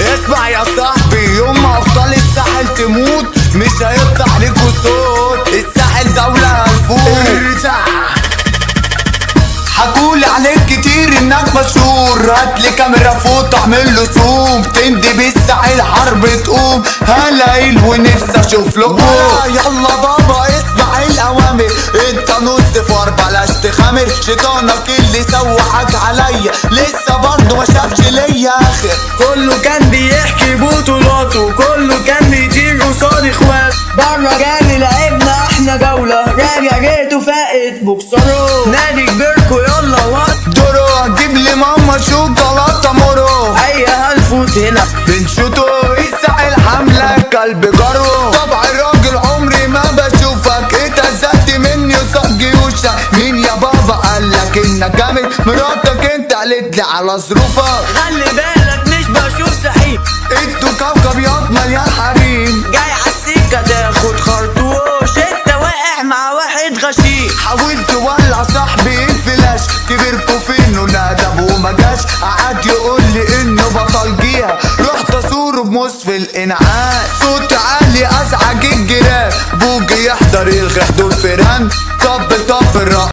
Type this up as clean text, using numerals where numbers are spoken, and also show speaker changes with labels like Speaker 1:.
Speaker 1: اسمع يا صاحبي، يوم ما ابطال الساحل تموت مش هيطلع لكوا صوت. الساحل دولة هنفوت. حكولي عليك كتير انك مشهور، هاتلي كاميرا فوت اعمل له زوم، تندي بالساحل حرب تقوم، هلاقيل ونفسي اشوف لكم. يلا بابا اسمع الاوامر، انت نص فار بلاش تخامر، شيطانك اللي سوحك عليا لسه برضه ما شافش ليا اخر.
Speaker 2: كله كان بيحكي بطولاته، كله كان بيطير قصاد اخواته، بره جالي لعبنا احنا جولة، راجع جيته فاقت بوكسره، نادي كبيركو يلا وقت
Speaker 1: دورو هتجيب لي ماما شوكولاتة مورو،
Speaker 2: اي هنفوت هنا
Speaker 1: بنشوطه. الساحل حملة كلب جارو، طبع الراجل عمري ما بشوفك، اتهزقت مني قصاد جيوشك. مين يا بابا قالك انك جامد؟ مراتك انت قالت لي على ظروفك.
Speaker 2: خلي بالك مش بشوف سحيم،
Speaker 1: انتوا كوكب ياض مليان حريم،
Speaker 2: جاي عالسكة تاخد خرطوش، انت واقع مع واحد غشيم.
Speaker 1: حاولت ولع صاحبي الفلاش، كبركوا فين وندب وما جاش، قعد يقول لي انه بطل جيها، رحت ازوره بموس في الانعاش. صوت عالي ازعج الجيران، بوجي يحضر يلغي حضور فيران، طب طب الرق